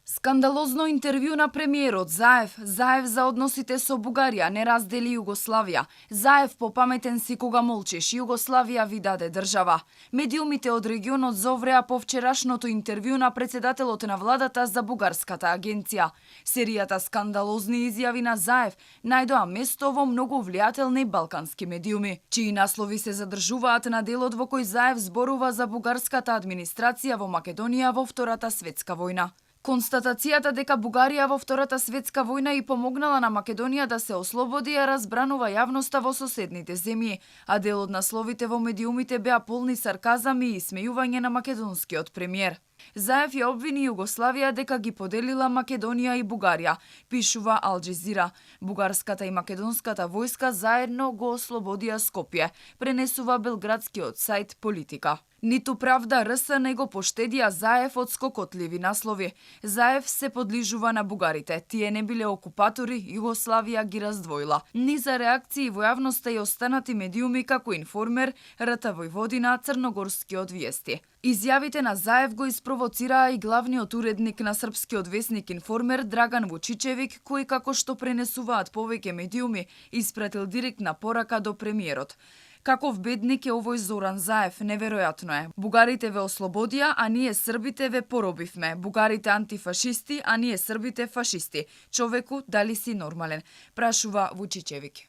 Скандалозно интервју на премиерот Заев. Заев за односите со Бугарија, не раздели Југославија. Заев попаметен си кога молчиш, Југославија ви даде држава. Медиумите од регионот зовреа по вчерашното интервју на председателот на владата за бугарската агенција. Серијата скандалозни изјави на Заев најдоа место во многу влијателни балкански медиуми, чии наслови се задржуваат на делот во кој Заев зборува за бугарската администрација во Македонија во Втората светска војна. Констатацијата дека Бугарија во Втората светска војна и помогнала на Македонија да се ослободи ја разбранува јавноста во соседните земји, а дел од насловите во медиумите беа полни сарказам и исмејување на македонскиот премиер. Заев ја обвини Југославија дека ги поделила Македонија и Бугарија, пишува Ал Џезира. Бугарската и македонската војска заедно го ослободија Скопје, пренесува белградскиот сајт Политика. Ниту Правда РС не го поштедија Заев од скокотливи наслови. Заев се подлижува на бугарите. Тие не биле окупатори, Југославија ги раздвоила. Ни за реакции во јавноста и останати медиуми како Информер, РТ Војводина, Црногорскиот виести. Изјавите на Заев го испровоцираа и главниот уредник на српскиот весник Информер Драган Вучичевик, кој како што пренесуваат повеќе медиуми, испратил директна порака до премиерот. Каков бедник е овој Зоран Заев, неверојатно е. Бугарите ве ослободија, а ние србите ве поробивме. Бугарите антифашисти, а ние србите фашисти. Човеку, дали си нормален? Прашува Вучичевик.